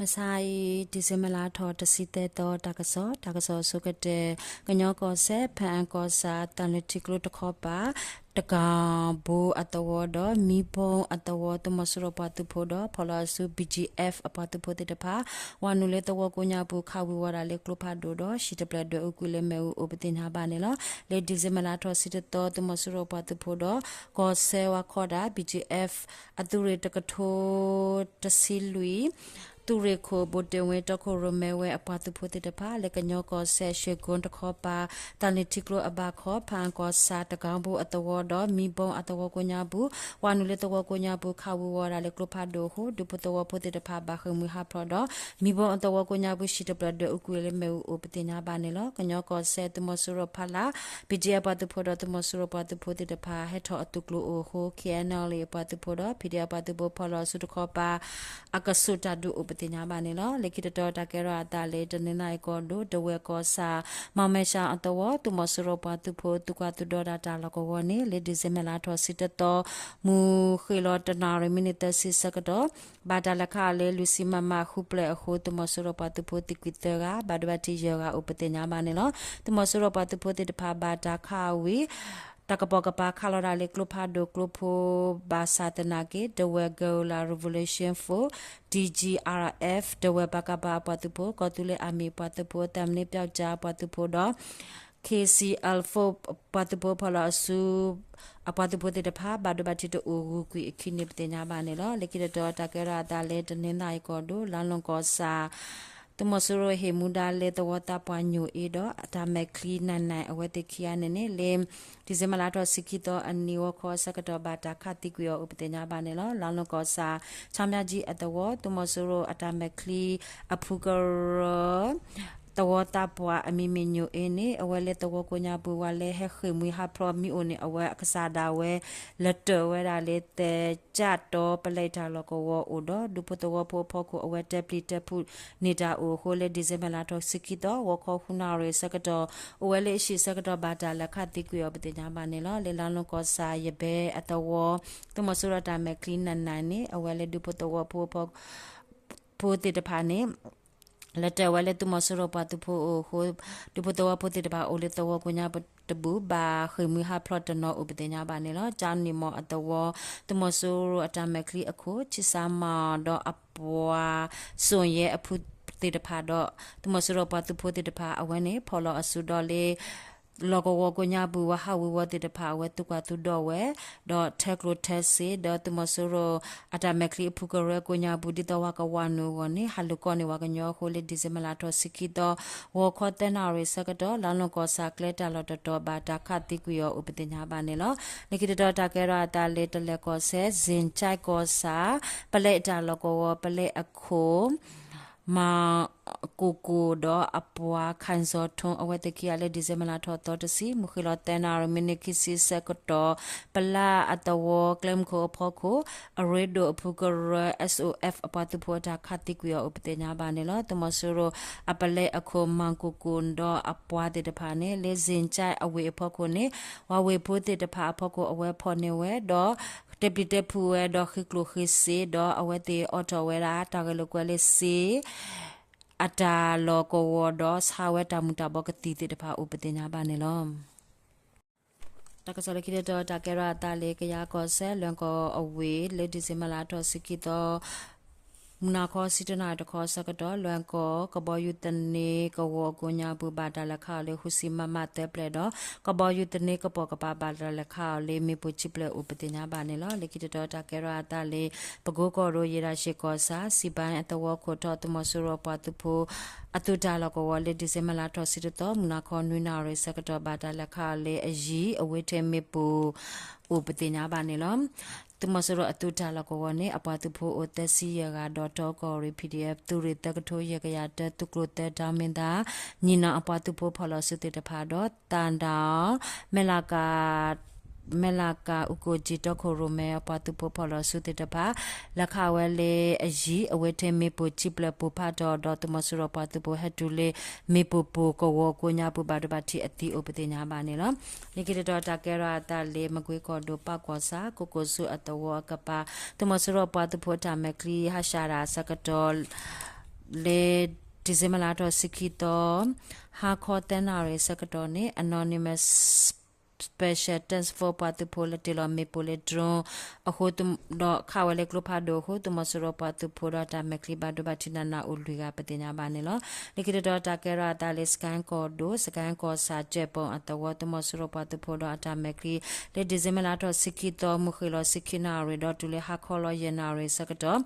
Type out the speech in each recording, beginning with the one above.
မုၢ်ဆါအံၤ December လါထီၣ်တဆံသၢသီ တၢ်ကစီၣ်, တၢ်ကစီၣ်အဆိကတၢၢ်, ကညီကီၢ်စဲၣ် ဖၣ်အၣ်ကီၢ်ဆၣ် သၣ်လွံၢ်ထံကျိတခီပၤ တကၣ်ဘိအသဝီဒီး မံဘိအသဝီ သုးမီၤစိရိၤပှၤသုးဖိဒီး ဖီၣ်လီၤအစု ဘံၣ်ကၠံအ့ၣ် အပှၤသုးဖိသ့ၣ်တဖၣ် ဝၤနုာ်လၢသဝီကိးညါပူၤ ခးဝံၤဝီၤဒၣ်လၢကျိဖးဒိၣ်ဒီး ဟံၣ်တဖျၢၣ်ဒွဲၣ်အူကွံာ်လၢမ့ၣ်အူအိၣ်ပသ့ၣ်ညါဘၣ်န့ၣ်လီၤ. လၢ December လါထီၣ်ဆံတသီ သုးမီၤစိရိၤပှၤသုးဖိဒီး ကီၢ်စဲၣ်ဝါခီဒၣ် ဘံၣ်ကၠံအ့ၣ် အသုးရ့ၣ်တကထိတဆံလွံၢ် သုးရ့ၣ်ခိၣ် ဘိၣ်တ့ၣ်ဝ့ တီခိၣ်ရိၣ်မဲဝဲအပှၤသုးဖိသ့ၣ်တဖၣ် လၢကညီကီၢ်စဲၣ် ရွှေကုန်း တခီပၤ သၣ်လွံၢ်ထံကျိအဘၣ်ခီ ဖၣ်အၣ်ကီၢ်ဆၣ် တကၣ်ဘိအသဝီဒီး မံဘိအသဝီကိးညါပူၤ ဝၤနုာ်လၢသဝီကိးညါပူၤ ခးဝံၤဝီၤဒၣ်လၢကျိဖးဒိၣ်အဃိ ဒူဖိသဝီဖိသ့ၣ်တဖၣ် ဘၣ်ဃ့ၢ်မှံဟးဖျိးဒီး မံဘိအသဝီကိးညါပူၤ ဟံၣ်တဖျၢၣ်ဒွဲၣ်အူကွံာ်လၢမ့ၣ်အူအိၣ်ပသ့ၣ်ညါဘၣ်န့ၣ်လီၤ. ကညီကီၢ်စဲၣ် သုးမီၤစိရိၤဖီလာ် ဘံၣ်ကၠံအ့ၣ် အပှၤသုးဖိဒီး သုးမီၤစိရိၤပှၤသုးဖိသ့ၣ်တဖၣ် ဟဲထီၣ်အသုးကျိၤအိၣ်အဃိ ခ့ၣ်အဲၣ်ယူၣ်လ့ၣ် အပှၤသုးဖိဒီး ဖံၣ်ဒ့ၣ်အပှၤသုးဖိ ဖီၣ်လီၤအစုတခီပၤ အကဆူးတၢ်ဒုးအိၣ်ပသ့ၣ်ညါဘၣ်န့ၣ်လီၤ. လၢခံတတီၤတၢ်ကဲထီၣ်အသးလၢ တနီသရံၣ်ကီၢ်ဒိၣ် ဒဝဲၢ်ကီၢ်ဆၣ် မၤမဲရှးအသဝီ သုးမီၤစိရိၤပှၤသုးဖိ သုးကွၢ်သုးဒီတၢ်လီၢ်ကဝီၤန့ၣ် လၢ December လါထီၣ်ဆံတသီ မုၢ်ဃ့ၢ်လီၤတနၣ်ရံၣ် မံးနံးသၢဆံဆၢကတီၢ် ဘၣ်တၢ်လဲၤခးအီၤလၢ လွံၢ်ဆံ မမ ဃုပျဲၢ်အဃိ သုးမီၤစိရိၤပှၤသုးဖိသံကွံာ်သၢဂၤ ဘၣ်ဒိဘၣ်ထံးယဲၢ်ဂၤအိၣ်ပသ့ၣ်ညါဘၣ်န့ၣ်လီၤ. သုးမီၤစိရိၤပှၤသုးဖိသ့ၣ်တဖၣ် ဘၣ်တၢ်ခးဝံၤ တၢ်ကပိာ်ကပၤခးလီၤဒၣ်လၢကျိဖးဒိၣ်ကျိဖိ ဘၣ်ဆၣ်သနာ်က့ ဒဝဲၢ် Guerrilla Revolution Force, D G R F, ဒဝဲၢ် ပကဖ အပှၤသုးဖိ, ကီၢ်သူလ့ၤ Army အပှၤသုးဖိ, သံမနံပျောက်ကျား အပှၤသုးဖိဒီး K C L Force ပှၤသုးဖိဖီၣ်လီၤအစု အပှၤသုးဖိသ့ၣ်တဖၣ် ဘၣ်ဒိဘၣ်ထံးတအိၣ် ဂုၤကွံာ်အခံန့ၣ် ပသ့ၣ်ညါဘၣ်န့ၣ်လီၤ. လၢခံတတီၤတၢ်ကဲထီၣ်အသးလၢ တနီသရံၣ်ကီၢ်ဒိၣ် လါလီၢ်ကီၢ်ဆၣ် သုးမီၤစိရိၤဟ့ၣ်မူဒါလၢသဝီသးပှၢ်ညိၣ်အ့ဒီး အတၢ်မဲာ်ချံနၢ်နၢ် အဝဲသ့ၣ်ခံဂၤန့ၣ်န့ၣ် လၢ December လါထီၣ်ဆံခံသီအနံၤ ဂီၤခီအဆၢကတီၢ် ဘၣ်တၢ်ခးသံကွံာ်အီၤအိၣ်ပသ့ၣ်ညါဘၣ်န့ၣ်လီၤ. လါလီၢ်ကီၢ်ဆၣ် ဆၣ်မၠၣ်ကၠံအသဝီ သုးမီၤစိရိၤအတၢ်မဲာ်ချံအဖုကရၢ သဝီသးပှၢ်အမံၤမ့ၢ်ညိၣ်အ့န့ၣ် အဝဲလၢသဝီကိးညါပူၤ ဝဲလၢဟဲဃ့ၢ်မှံဟးဖျိးမံအိၣ်န့ၣ် အဝဲအကစၢ်ဒၣ်ဝဲ လဲၤတၢၢ်ဝဲဒၣ်လၢ သဲးကၠၣ်တီပလဲတၢ်လီၢ်ကဝီၤအိၣ်ဒီး ဒူဖိသဝီဖိအဖီခိၣ် အဝဲတဲပျံၤတဲဖုးန့ၢ်တၢ်အိၣ်အဃိ လၢ December လါထီၣ်ဆံခံသီ ဂီၤခီဃုနၣ်ရံၣ်အဆၢကတီၢ် အိၣ်ဝဲလၢအဟံၣ်အဆၢကတီၢ် ဘၣ်တၢ်လဲၤခးသံကွံာ်အီၤပသ့ၣ်ညါဘၣ်န့ၣ်လီၤ. လၢလါလီၢ်ကီၢ်ဆၣ် ယဘဲအသဝီ သုးမီၤစိရိၤအတၢ်မဲာ်ချံနၢ်နၢ်န့ၣ် အဝဲလၢဒူဖိသဝီဖိအဖီ ဖိသ့ၣ်တဖၣ်န့ၣ် လဲၤတၢၢ်ဝဲလၢသုးမီၤစိရိၤပှၤသုးဖိအအိၣ်အဃိ ဒူဖိသဝီဖိသ့ၣ်တဖၣ်အိၣ်လၢသဝီကိးညါတဘူၣ် ဘၣ်ဃ့ၢ်မှံဟးဖျိးတနီၤအိၣ်ပသ့ၣ်ညါဘၣ်န့ၣ်လီၤ. ကၠါနံၣ်မီၤအသဝီ သုးမီၤစိရိၤအတၢ်မဲာ်ချံအခိၣ် ဆံစၣ်မၣ်ဒီးအပှၤ စိၣ်ယဲအဖုသ့ၣ်တဖၣ်ဒီး သုးမီၤစိရိၤပှၤသုးဖိသ့ၣ်တဖၣ် အဝဲန့ၣ် ဖီၣ်လီၤအစုဒီးလၢ လီၢ်ကဝီၤကိးညါပူၤ ဝဲဟးဝ့ၤဝီၤသ့ၣ်တဖၣ် အဝဲသံကွၢ်သံဒိးဝဲ ဒီးထၢကျိထၢစ့ ဒီးသုးမီၤစိရိၤအတၢ်မဲာ်ချံအဖုကရၢကိးညါပူၤ ဒ်သိးဝဲကဝီၤနုာ်အဂီၢ်န့ၣ် ဟးလိာ်ကွီၢ်န့ၢ်ဝဲကညီအဃိ လၢ December လါထီၣ်ဆံခံသီ ဂီၤခီသၢနၣ်ရံၣ်ဆၢကတီၢ် လါလီၢ်ကီၢ်ဆၣ်ကျဲတၢ်လီၢ်တတီၤ ဘၣ်တၢ်ခးသံကွံာ်အီၤအိၣ်ပသ့ၣ်ညါဘၣ်န့ၣ်လီၤ. လၢခံတတီၤတၢ်ကဲထီၣ်အသးလၢတလဲၤကီၢ်စဲၣ် စ့ၣ်ကၠဲးကီၢ်ဆၣ် ပလဲတၢ်လီၢ်ကဝီၤ ပလဲအခိၣ် မၤကိၢ်ကိၢ်ဒီးအပှၤ ခၣ်စီၤထိ အဝဲသ့ၣ်ခံဂၤလၢ December လါထီၣ်သီတဆံ မုၢ်ဃ့ၢ်လီၤသၢနၣ်ရံၣ် မံးနံးခံဆံဆၢကတီၢ် ပလၢ်အသဝီ ကျဲမုၢ်ခိၣ်အဖီခိၣ် အရ့ဒိၣ်အဖုကရၢ S O F အပှၤသုးဖိအတၢ်ခးသံကွံာ်အီၤအိၣ်ပသ့ၣ်ညါဘၣ်န့ၣ်လီၤ. သုးမီၤစိရိၤအပလဲအခိၣ် မၤကိၢ်ကိၢ်ဒီးအပှၤသ့ၣ်တဖၣ်န့ၣ် လၢစ့ၣ်ကၠဲးအဝ့ၢ်အဖီခိၣ်န့ၣ် ဝၤဝ့ၢ်ဖိသ့ၣ်တဖၣ်အဖီခိၣ် အဝဲဖီၣ်န့ၢ်ဝဲဒီး တဲပျံၤတဲဖုးဝဲဒီးဃ့ကျိၣ်ဃ့စ့ဒီး အဝဲသ့ၣ်အိးထီၣ်ဝဲဒၣ် တၢ်ဂဲၤလိာ်ကွဲလၢစ့ အတၢ်လီၢ်ကဝီၤဒီး ဆါဝဲတၢ်မုာ်တၢ်ဘီကသံၣ်သ့ၣ်တဖၣ်အိၣ်ပသ့ၣ်ညါဘၣ်န့ၣ်လီၤ. တၢ်ကစီၣ်လၢခံတတီၤ တၢ်ကဲထီၣ်အသးလၢ ကယၤကီၢ်စဲၣ် လွဲၢ်ကီၢ်အဝ့ၢ် လၢ December လါထီၣ်ဆံခံသီ မုၢ်နၤခီဆံတနၣ်ရံၣ်တခီအဆၢကတီၢ် လွဲၢ်ကီၢ် ကဘီယူၤသန့ကဝီၤကိးညါပူၤ ဘၣ်တၢ်လဲၤခးအီၤလၢ ဃုဆံ မမ သၢပျဲၢ်ဒီး ကဘီယူၤသန့ကပိာ်ကပၤ ဘၣ်တၢ်လဲၤခးအီၤလၢ မ့ၣ်ပိၢ်ခံပျဲၢ်အိၣ်ပသ့ၣ်ညါဘၣ်န့ၣ်လီၤ. လၢခံတတီၤ တၢ်ကဲထီၣ်အသးလၢ ပကိကီၢ်ဒိၣ် ယ့ၣ်ဒၣ်ရှ့ၣ်ကီၢ်ဆၣ် စံးဘၣ်အသဝီခိၣ်ထီၣ် သုးမီၤစိရိၤပှၤသုးဖိ အသုးတၢ်လီၢ်ကဝီၤလၢ December လါထီၣ်ဆံတသီ မုၢ်နၤခီနွံနၣ်ရံၣ်ဆၢကတီၢ် ဘၣ်တၢ်လဲၤခးအီၤလၢအယံၤ အဝ့ၢ်ထံးမ့ၣ်ပိၢ် အိၣ်ပသ့ၣ်ညါဘၣ်န့ၣ်လီၤ. သုးမီၤစိရိၤအသုးတၢ်လီၢ်ကဝီၤန့ၣ် အပှၤသုးဖိအိၣ်သၢဆံယဲၢ်ဂၤဒီး တီကီၢ်ရ့ၣ် P D F သုးရ့ၣ်သၢကထိယဲၢ်ကယၤတၢ သုးကျိၤသၢ ဒၢမ့ၢ်သး ညီနုၢ်အပှၤသုးဖိဖီၣ်လီၤစုသ့ၣ်တဖၣ်ဒီး သၣ်ဒၣ် မဲၢ်လးကၤ မဲၢ်လးကၤ အူကိၣ်ကၠံ တီခိၣ်ရိၣ်မဲ အပှၤသုးဖိဖီၣ်လီၤစုသ့ၣ်တဖၣ် လဲၤခးဝဲလၢအယံၤ အဝ့ၢ်ထံးမ့ၣ်ပိၢ်ခံပျဲၢ်ပိၢ်ဖးထီၣ်ဒီး သုးမီၤစိရိၤပှၤသုးဖိဟဲတုၤလၢ မ့ၣ်ပိၢ်ပိၢ်ကဝီၤကိးညါပူၤ ဘၣ်ဒိဘၣ်ထံးအသံအိၣ်ပသ့ၣ်ညါဘၣ်န့ၣ်လီၤ. လၢခံတတီၤ တၢ်ကဲထီၣ်အသးလၢ မကွ့ကီၢ်ဒိၣ် ပၣ်ကီၢ်ဆၣ် ကိးကိၣ်ဆူအသဝီအကပၤ သုးမီၤစိရိၤပှၤသုးဖိအတၢ်မဲာ်ချံဟးဆှၣ်တၢ်အဆၢကတီၢ် လၢ December လါထီၣ်ဆံခံသီ ဟါခီသၢနၣ်ရံၣ်ဆၢကတီၢ်န့ၣ် Anonymous Special Task Force ပှၤသုးဖိလၢတ့ၢ်လီၤမ့ၣ်ပိၢ်လၢ drone အဃိ ဒီးခးဝဲလၢကျိဖးဒိၣ်အဃိ သုးမီၤစိရိၤပှၤသုးဖိဒီးတၢ်မဲာ်ချံဘၣ်ဒိဘၣ်ထံးနးနးအိၣ်လွံၢ်ဂၤပသ့ၣ်ညါဘၣ်န့ၣ်လီၤ. လၢခံတတီၤတၢ်ကဲထီၣ်အသးလၢ စကဲၣ်ကီၢ်ဒိၣ် စကဲၣ်ကီၢ်ဆၣ် ကၠဲၣ်ပိၣ်အသဝီ သုးမီၤစိရိၤပှၤသုးဖိဒီးအတၢ်မဲာ်ချံ လၢ December လါထီၣ်ဆံခံသီ မုၢ်ဃ့ၢ်လီၤဆံခံနၣ်ရံၣ်ဒီးတုၤလၢဟါခီလီၤယဲၢ်နၣ်ရံၣ်ဆၢကတီၢ်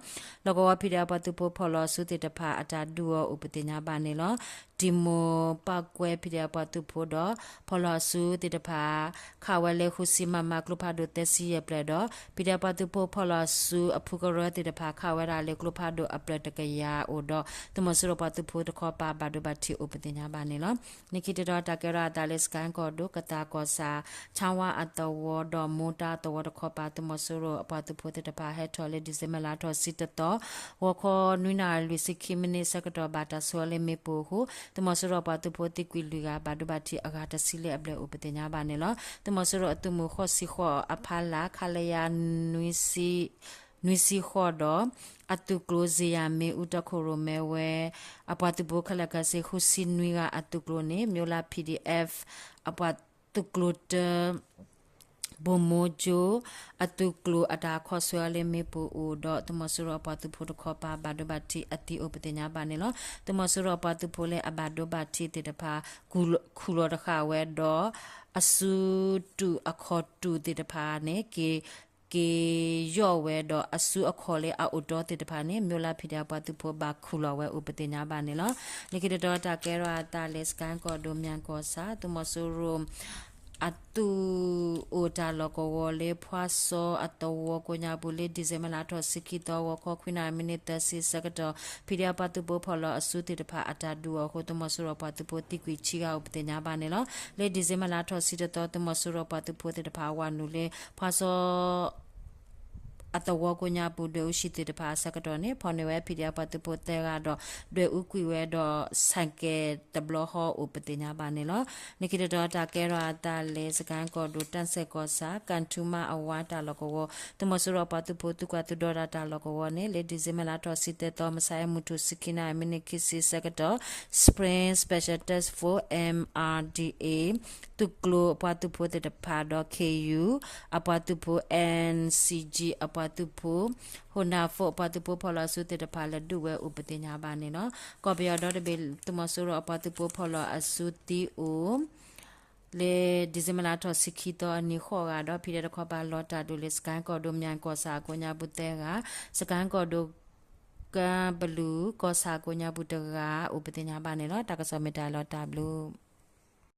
လီၢ်ကဝီၤ ဖံးဒဲး ပှၤသုးဖိဖီၣ်လီၤအစုသ့ၣ်တဖၣ်အတၢ်ဒုးအီၤအိၣ်ပသ့ၣ်ညါဘၣ်န့ၣ်လီၤ. တံၤမိၢ်ပာ်ကွဲ ဖံးဒဲး ပှၤသုးဖိဒီး ဖီၣ်လီၤအစုသ့ၣ်တဖၣ် ခးဝဲလၢဃုဆံ မမ ကျိဖးဒိၣ်သၢဆံယဲၢ်ပျဲၢ်ဒီး ဖံးဒဲး ပှၤသုးဖိဖီၣ်လီၤအစုအဖုကရၢသ့ၣ်တဖၣ် ခးဝဲဒၣ်လၢကျိဖးဒိၣ်အဖျၢၣ်တကယၤအိၣ်ဒီး သုးမီၤစိရိၤပှၤသုးဖိတခီပၤဘၣ်ဒိဘၣ်ထံးအိၣ်ပသ့ၣ်ညါဘၣ်န့ၣ်လီၤ. လၢခံတတီၤတၢ်ကဲထီၣ်အသးလၢ စကဲၣ်ကီၢ်ဒိၣ် ကသးကီၢ်ဆၣ် ဆၣ်ဝါအသဝီဒီး မိၢ်တၢ်သဝီတခီပၤ သုးမီၤစိရိၤအပှၤသုးဖိသ့ၣ်တဖၣ် ဟဲထီၣ်လၢ December လါထီၣ်ဆံတသီ ဂီၤခီနွံနၣ်ရံၣ် လွံၢ်ဆံခံမံးနံးဆၢကတီၢ် ဘၣ်တၢ်ဆှၢလၢမ့ၣ်ပိၢ်အဃိ သုးမီၤစိရိၤပှၤသုးဖိသံကွံာ်လွံၢ်ဂၤ ဘၣ်ဒိဘၣ်ထံးအဂၤတဆံလၢအဘျဲၣ်အိၣ်ပသ့ၣ်ညါဘၣ်န့ၣ်လီၤ. သုးမီၤစိရိၤအသုးမုၢ်ဃိးဆံဃိးအဖီလာ် ခလရ နွံဆံဃိးဒီး အသုးကျိၤ စ့ယၤမ့ၣ်အူ တီခိၣ်ရိၣ်မဲဝဲ အပှၤသုးဖိခဲလၢာ်ခဲဆ့ ဃုဆံနွံဂၤအသုးကျိၤန့ၣ် မျိုးလၢ် PDF အပှၤသုးကျိၤတၢ ဘိၣ်မိကၠိ အသုးကျိၤအတၢ်ခီဆှၢလၢမ့ၣ်ပိၢ်အိၣ်ဒီး သုးမီၤစိရိၤအပှၤသုးဖိတခီပၤ ဘၣ်ဒိဘၣ်ထံးအသံအိၣ်ပသ့ၣ်ညါဘၣ်န့ၣ်လီၤ. သုးမီၤစိရိၤအပှၤသုးဖိလၢအဘၣ်ဒိဘၣ်ထံးသ့ၣ်တဖၣ် ခူၣ်လီၤတဃာ်ဝဲဒီး အစုတူာ်အခီၣ်တူာ်သ့ၣ်တဖၣ်န့ၣ် က့ၤယီၢ်ဝဲဒီးအစုအခီၣ်လၢအအိၣ်တီသ့ၣ်တဖၣ်န့ၣ် မျိုးလၢ် PDF ပှၤသုးဖိဘၣ်ခူၣ်လီၤဝဲအိၣ်ပသ့ၣ်ညါဘၣ်န့ၣ်လီၤ. လၢခံတတီၤတၢ်ကဲထီၣ်အသးလၢ စကဲၣ်ကီၢ်ဒိၣ် မၠဲၣ်ကီၢ်ဆၣ် သုးမီၤစိရိၤ အသုးအိၣ်တၢ်လီၢ်ကဝီၤလၢ ဖှါစီအသဝီကိးညါပူၤလၢ December လါထီၣ်ဆံခံသီ ဂီၤခီခွံနၣ်ရံၣ် မံးနံးသၢဆံဆၢကတီၢ် PDF ပှၤသုးဖိဖီၣ်လီၤအစုသ့ၣ်တဖၣ်အတၢ်ဒုးအီၤအဃိ သုးမီၤစိရိၤပှၤသုးဖိသံကွံာ်ဆံဂၤအိၣ်ပသ့ၣ်ညါဘၣ်န့ၣ်လီၤ. လၢ December လါထီၣ်ဆံတသီ သုးမီၤစိရိၤပှၤသုးဖိသ့ၣ်တဖၣ် ဝၤနုာ်လၢ ဖှါစီ အသဝီကိးညါပူၤ ဒွဲၣ်အူဆံးသ့ၣ်တဖၣ်အဆၢကတီၢ်န့ၣ် ဖီၣ်န့ၢ်ဝဲ PDF ပှၤသုးဖိသၢဂၤဒီး ဒွဲၣ်အူကွံာ်ဝဲဒီး ဆဲးကဲးတဘျီဃီအိၣ်ပသ့ၣ်ညါဘၣ်န့ၣ်လီၤ. လၢခံတတီၤတၢ်ကဲထီၣ်အသးလၢ စကဲၣ်ကီၢ်ဒိၣ် တၢ်စဲၣ်ကီၢ်ဆၣ် ကၣ်ထူမါအဝါတၢ်လီၢ်ကဝီၤ သုးမီၤစိရိၤပှၤသုးဖိသုကွၢ်သုဒီတၢ်တၢ်လီၢ်ကဝီၤန့ၣ် လၢ December လါထီၣ်ဆံသၢသီ မုၢ်ဆါအံၤမုၢ်ထူၣ်ဆံခံနၣ်ရံၣ် မံးနံးခံဆံဆၢကတီၢ် Spring Special Task Force MRDA သုးကျိၤအပှၤသုးဖိသ့ၣ်တဖၣ်ဒီး ခ့ယုၢ် အပှၤသုးဖိ NCG အပှၤသုးဖိ ဟိၣ်နၢ်ဖိအပှၤသုးဖိဖီၣ်လီၤအစုသ့ၣ်တဖၣ် လဲၤဒုးဝဲအိၣ်ပသ့ၣ်ညါဘၣ်န့ၣ်လီၤ. ကီၢ်ပယီၤဒီတဘ့ၣ် သုးမီၤစိရိၤအပှၤသုးဖိဖီၣ်လီၤအစုသံအိၣ် လၢ December လါထီၣ်ဆံခံသီအနံၤဃိးဂၤဒီး PDF တခီပၤလီၤတၢ်ဒုးလၢ စကဲၣ်ကီၢ်ဒိၣ် မၠဲၣ်ကီၢ်ဆၣ်အကိးညါပူၤသၢဂၤ, စကဲၣ်ကီၢ်ဒိၣ် ကၢဘလူး ကီၢ်ဆၣ်အကိးညါပူၤတဂၤ အိၣ်ပသ့ၣ်ညါဘၣ်န့ၣ်လီၤ. တၢ်ကစီၣ်မ့ၢ်တၢ်လီၤတၢ်ဘျုး